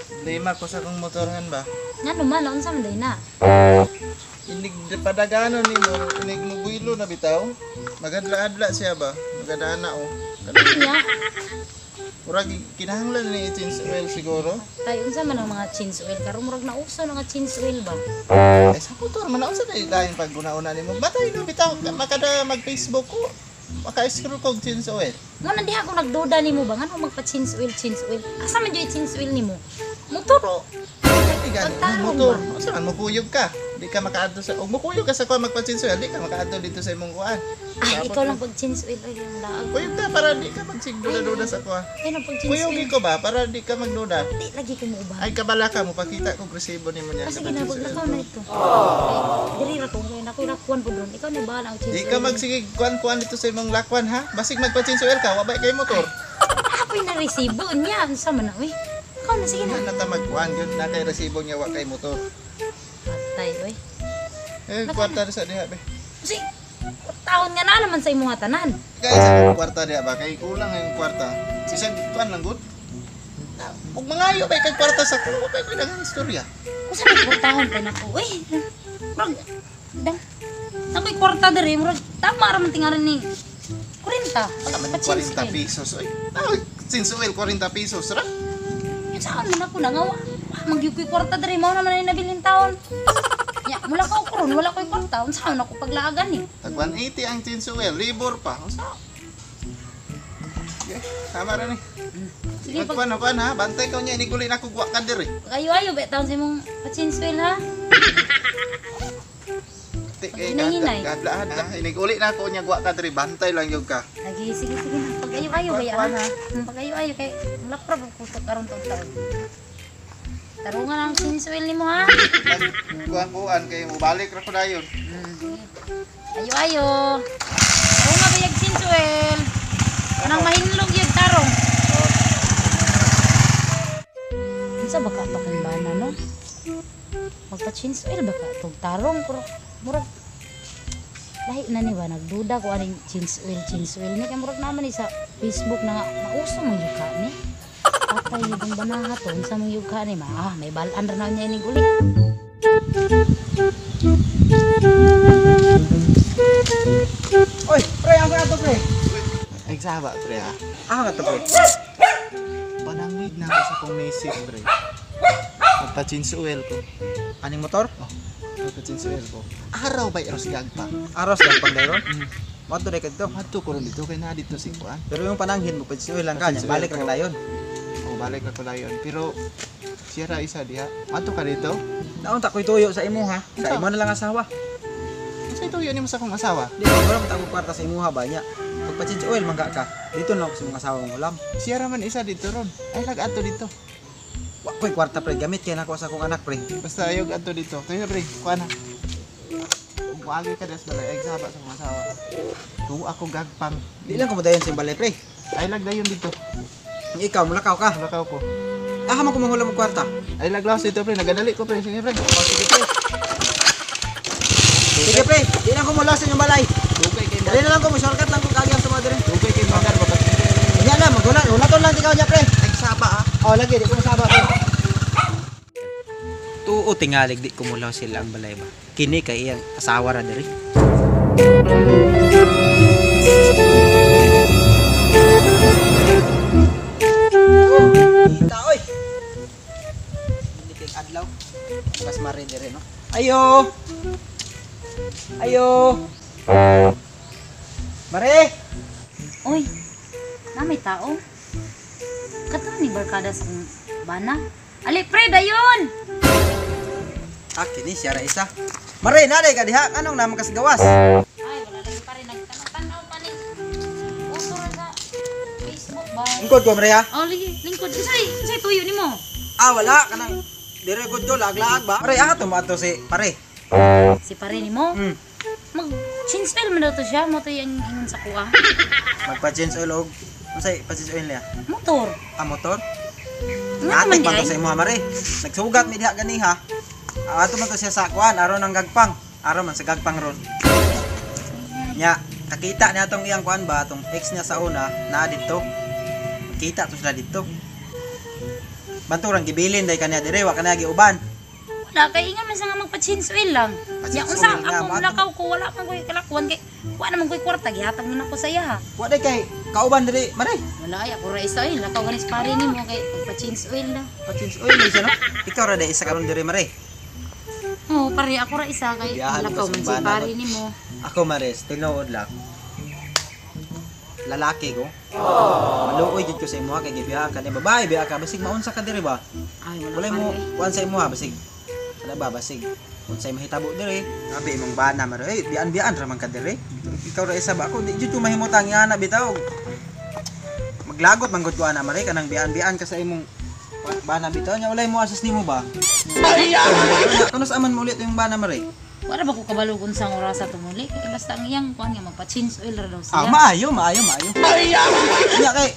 Problema ko sa akong motorhan ba? Nga naman, unsa man day na? Inig padagano nimo, inig mubuilo na bitaw. Magadla-adla siya ba? Magadana oh. Nya, Murag kinahanglan ni i-change oil siguro. tay unsa man ang mga change oil karon murag nauso na nga change oil ba? Ay sa motor man unsa day lain pag una-una nimo. Batay no bitaw makada mag-Facebook ko. Maka-scroll kog change oil. Mo na diha ko nagduda nimo ba ngano magpa change oil, change oil. Asa man jud change oil nimo? Motor o. Ay gani Pagtarong motor. Unsa man mukuyog ka? Di ka makaadto sa og mukuyog ka sa kuan magpa-change oil, di ka makaadto dito sa imong kuan. Ay, ikaw lang pag change oil ay ang laag. Kuyog ka para di ka magsigduda-duda sa kuan. Ay, nang pag change oil. Kuyogin ko ba para di ka magduda? Di lagi ko mo uban. Ay kabala ka mo pakita kog resibo nimo niya. Ah, sa sige na, pa-change oil. paglakaw na ito. Ay, diri ra to kay nakoy rakuan po doon. Ikaw ni bahala ang change Di ka oil. magsige kuan-kuan dito sa imong lakwan ha. Basig magpa-change oil ka, wabay kay motor. Ako'y na resibo niya. Unsa man na, uy. Ikaw na, sige na. Na ta magkuan gyud na kay resibo niya wa kay motor. Patay, uy. Eh kwarta sa diha be. Kasi, taon nga na naman sa imong tanan. Kay sa kwarta diha ba kay kulang ang kwarta. Isang kuan lang gud. Ug mangayo bay kay kwarta sa kulo bay koy daghang istorya. Kung sa may kwartahon pa nako, uy. Murag, dang, nakoy kwarta diri, murag, tama ra man tingaran ni 40. Wala man Pa-change 40 oil. pesos oy. Ah, change oil 40 pesos ra. Yung saan man ako nangawa. Magyug ko'y kwarta diri, mao naman ay nabilin taon. Ya, mula ka ko ron, wala ko'y kwarta. Unsa man ako paglaagan ni? Tag 180 ang change oil, libor pa. Unsa? Okay, tama ra ni. Sige, pag Pagkuan kuan ha, bantay ka niya iniguli na ko guwa ka diri. ayo-ayo ba taon sa imong pa-change oil ha? Ti kay Paghinay-hinay. gadla-adla. Iniguli na ako niya guwa ka diri, bantay lang gyud ka. Lagi, sige, sige na. Pag ayo-ayo ba ha? Pag ayo-ayo kay wala pa ba kutok karon taon taon. Tarungan ang change oil nimo ha. Kuan-kuan kay mo balik ra ko dayon. Ayo-ayo. Tarungan ba yung change oil? Kanang mahinlog yung tarong. Unsa ba ka to kung bana no? Magpa-change oil ba ka tong tarong pero murag lahi na ni ba nagduda ko aning change oil ni kay murag naman ni sa Facebook na nga nauso man gyud ka ni. Patay yung banaha to unsa man gyud ka ni ma ah, may balan ra na niya inig uli. Oy, pre, ang ato pre. Ay saba pre ha. Ah, nga to pre. Panangwid na ako sa kong misis pre. Magpa-change oil ko. Aning motor? Oh, magpa-change oil ko. Araw ba eros gagpa? Aros lang pang dayron. Mo to dito. Madto ko ron dito kay na dito si kuan. Pero yung pananghin mo, pwede lang ka niya. Pa-change oil Balik ko. lang dayon. Oh, balik na ko dayon. Pero siya ra isa diha. Madto ka dito. Naon ta ko'y tuyo sa imo ha. Sa Unsa? imo na lang asawa. Unsa ito yun nimo sa akong asawa? Di ba wala man ta kwarta sa imuha ba niya. Pag pa-change oil mangga ka. Dito na ako sa imong asawa mong ulam. Siya ra man isa dito ron. Ay lag adto dito. Wa ko'y kwarta pre, gamit kay nako sa akong anak pre. Basta ayaw adto dito. Tayo pre, kuan ha. Kung agi ka des balay, ay saba sa akong asawa. Tuwa ako gagpang. Di lang ko modayon sa imong balay pre. Ay lag dayon dito. Yung ikaw mulakaw ka. Lakaw ko. Ah, man ko manghulam og kwarta. Ay laglawas dito pre, nagadali ko pre. Sige pre. Oh, sige pre. Sige pre, di lang ko mula sa inyong balay. Dugay kay Dali na lang ko, mo shortcut lang ko kagi ang sa mga diri. Dugay kay magar ba? Nya na, maguna, hulaton lang ikaw niya pre. Ay saba ah. Oh, lagi di ko masaba pre. Tuo tingalig di kumulaw sila ang balay ba. Kini kay iyang asawa ra diri. Kita oy. Hindi kay adlaw. Mas mare diri no. Ayo. Ayo. Mare. Oy, na may tao. Kato ni barkada sa akong bana. Ali pre dayon. Ah, kini siya ra isa. Mare, naday ka diha. Anong naman kasgawas? Ay, wala lang pa rin nagtanaw-tanaw pa ni. Uso ra sa Facebook ba? Lingkod ko, Mare ha? Oh, ligi, lingkod. Unsay, unsay tuyo nimo? Ah, wala. Kanang dire gud ko, laag-laag ba? Pare, ah, tumato si pare. Si pare nimo. Mag change oil man daw to siya, mo to yung ingon sa kuha. Magpa-change oil og unsay pa-change oil niya? Motor. Ah, motor? Nga naman Atik di man to ay. sa imuha, mare. Nagsugat mi diha ganiha. Ah, ato man to siya sa kuan, aron ang gagpang. Aron man sa gagpang ron. Nya, kakita niya atong iyang kuan ba, atong ex niya sa una, naa didto. Kita to sila didto. Banturang gibilin day kaniya dire, wa kaniya giuban. Wala kay ingon man sa nga magpa-change oil lang. Pa-change Ya unsa oil na, akong bato. lakaw ko wala man koy kalakuan kay wa naman koy kwarta gihatag man ako sa iya ha. Wa day kay kauban dire, Mare. Wala ay ako ra isa oil lakaw ganis pare nimo kay magpa-change oil na. Pa-change oil day siya no. Ikaw ra day isa karon dire, Mare. Oo, pare ako ra isa kay Biyahan lakaw ka sa man si bana, pare nimo. Ako Mares, tinuod lang. Lalaki ko. Maluoy jud ko sa imuha kay gibiyaha ka ni babae biya ka basig maunsa ka dire ba? Ay wala Walay mo pare. kuan sa imuha basig. Wala ba basig. Unsay mahitabo dire? Grabe imong bana mare. Eh, bian-bian ra man ka dire. Ikaw ra isa ba ako di jud ko mahimutang yana bitaw. Maglagot man gud ko ana mare kanang bian-bian ka sa imong bana bitaw nya walay mo asas nimo ba? Ay! Kuno sa aman mo ulit yung bana mare. Wala ba ko kabalo kung saan orasa tumuli? Kay basta ang iyang kuan nga magpa-change oil ra daw siya. Ah, maayo, maayo, maayo. Nya kay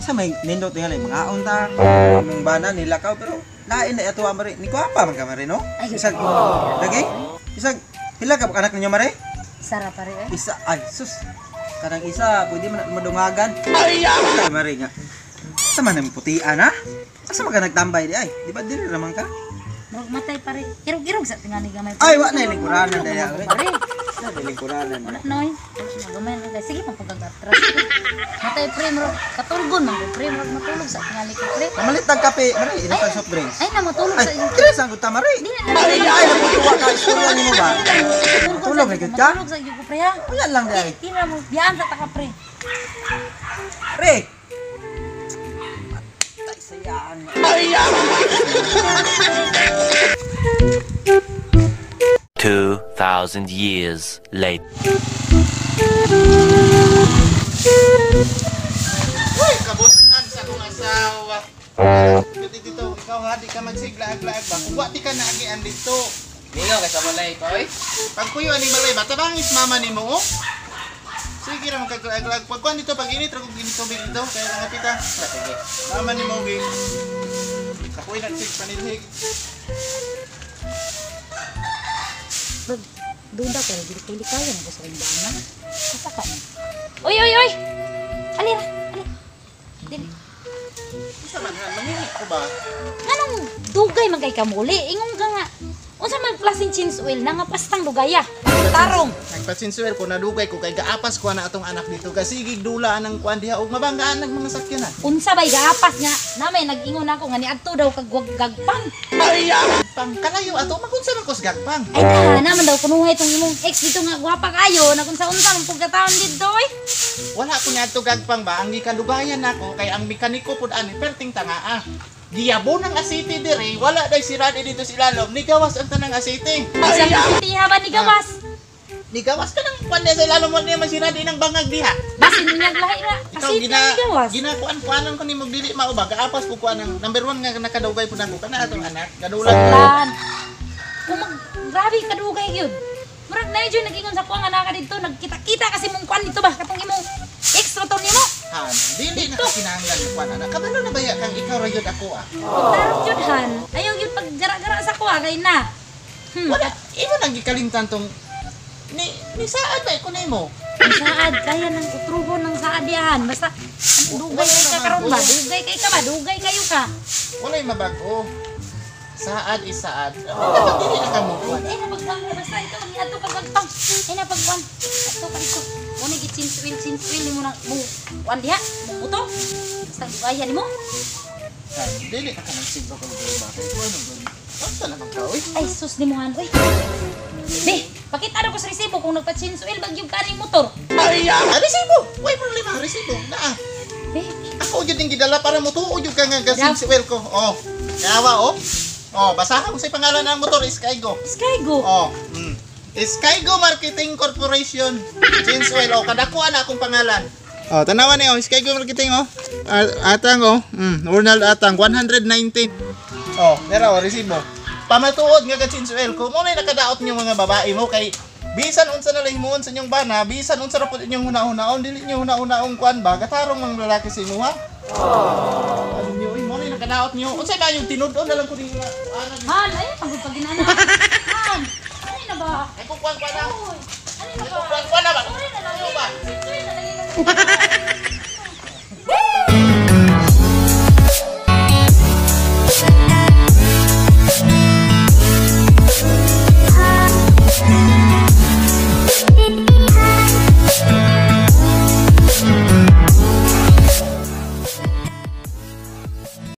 sa may nindot nga lang mga unta imong bana nilakaw pero lain na ato mare ni gwapa man ka mare no? Ay, Isag lagi isag pila ka anak ninyo mare? Sara pare eh. Isa ay sus kanang isa pwede man na madungagan. Ay mare nga. Sa man ang putian ha? Asa man ka nagtambay di ay? Di ba dili raman ka? Murag matay pare. Irog-irog sa tingali gamay. Ay, wa na lingkuranan daya. Pare. Sa lingkuranan. Wala na oy. Gamay lang kay sige pagpag-atras. Matay pre murag katulgon man ko pre murag matulog sa tingali ko pre. Mamalit tag kape mare, ino tag soft drinks. Ay na matulog Ay, sa kira sang ta mare. Di na Ay, ay, naputuwa ka istorya nimo ba? Matulog na gyud ka? Matulog sa gyud ko pre ha. Wala lang di ay. Tira mo biyaan sa taka pre. Pre! Patay sa yaan. 2,000 years later. Uy, kabutan sa akong asawa. Dito dito, ikaw ha, di ka magsiglaag-laag ba? Kung wa di ka naagian dito. Ningaw kay sa balay ko oy. Pagkuyo aning balay ba, tabangis mama nimo oh. Sige ra magkaglaag-laag. Pagkuan dito, pag init ra kog init tubig dito, kaya nga pita. Sige. Mama nimo gi. Kapoy na sig panilhig. Bag, duda ko lagi ko likayan ko sa akong bana. Asa ka ni? Oy oy oy. Ali ra, ali. Dili. Unsa man ha, mangingi ko ba? Nganong dugay man kay kamuli? Ingon ka nga. Unsa man klaseng change oil na nga pastang dugaya? Tarong. Nagpasinsuel ko nadugay ko kay gaapas ko na atong anak dito kasi gigdula ang kuan diha ug mabanggaan ang mga sakyanan. Unsa bay gaapas nga namay nag-ingon ako nga niadto daw kag gagpang. Pang kalayo ato magunsa man kos gagpang. Ay ta, naman daw kunuhay itong imong ex dito nga gwapa kayo na kung sa unsa man pugkataon dito oy. Wala ko niadto gagpang ba ang gikalugayan nako kay ang mekaniko pud ani perting tangaa. Giyabo ng asiti dire, wala day sirade dito sa ilalom, nigawas ang tanang asiti. Isang city haba ni gawas. Nigawas ka ng kuan niya sa ilalom, wala niya man sirade ng bangag diha. Basin niya lahi ra. Ikaw Asiti gina ni gawas. ginakuan-kuanan ko nimo dili mao ba gaapas ko kuan ang number 1 nga nakadugay pud nako kana atong anak kadulag. Lan. Kung mag grabe kadugay gyud. Murag na jud nag-ingon sa kuha nga naka dito nagkita-kita kasi mong kuan dito ba katong imong ex ra to nimo. Han, dili na ka kinahanglan ni kuan anak. Kabalo na baya kang ikaw ra gyud ako ah. Tarong jud han. Ayaw gyud paggara-gara sa kuha kay na. Wala, imo nang gikalimtan tong ni ni saad ba ko nimo? Ang saad kaya ng utrugo ng saad yan. Basta ang dugay kay ka karon ba? Dugay kay ka ba? Dugay kayo ka. Walay mabago. Saad is saad. Dapat dili na ka mo kuan. Ay napagpang basta ito ang ato pagpang. Ay napagkuan. Ato ka dito. Muna gi change oil nimo na mo kuan diha. Mo uto. Basta dugayan nimo. Han, dili na ka magsigba kung ba kay kuan ang gud. Basta naman ka oy. Ay sus nimo han oy. Be, pakita ra ko sa resibo kung nagpa-change oil bagyog ka ning motor. Ay, ah, resibo. Way problema, resibo. Naa. Be, Ako jud ning gidala para motuo jud ka nga gasin si ko. Oh. Kawa oh. Oh, basahan mo sa pangalan ng motor Skygo. Skygo. Oh. Skygo Marketing Corporation. Change oil oh, kadakuan na akong pangalan. Oh, tanawan ni oh, Skygo Marketing oh. Atang oh. Ronald Atang 119. Oh, dara oh, resibo. Pamatuod nga ka change oil ko. Mo na nakadaot niyo mga babae mo kay bisan unsa na himuon sa inyong bana, bisan unsa ra pud inyong huna-hunaon, dili niyo huna-hunaong kuan ba, katarong mga lalaki sa imuha. Ano niyo, oy, mo na nakadaot niyo. Unsay ba yung tinud-on na lang ko ning mga kuanan. Han, ay pagod pag ginana. Han, ano na ba? Ay, kukuan kuan na. Uy, ano na Ay, ba? kukuan kuan na ba? Sorry na lang. Ano ba? Sorry na lang.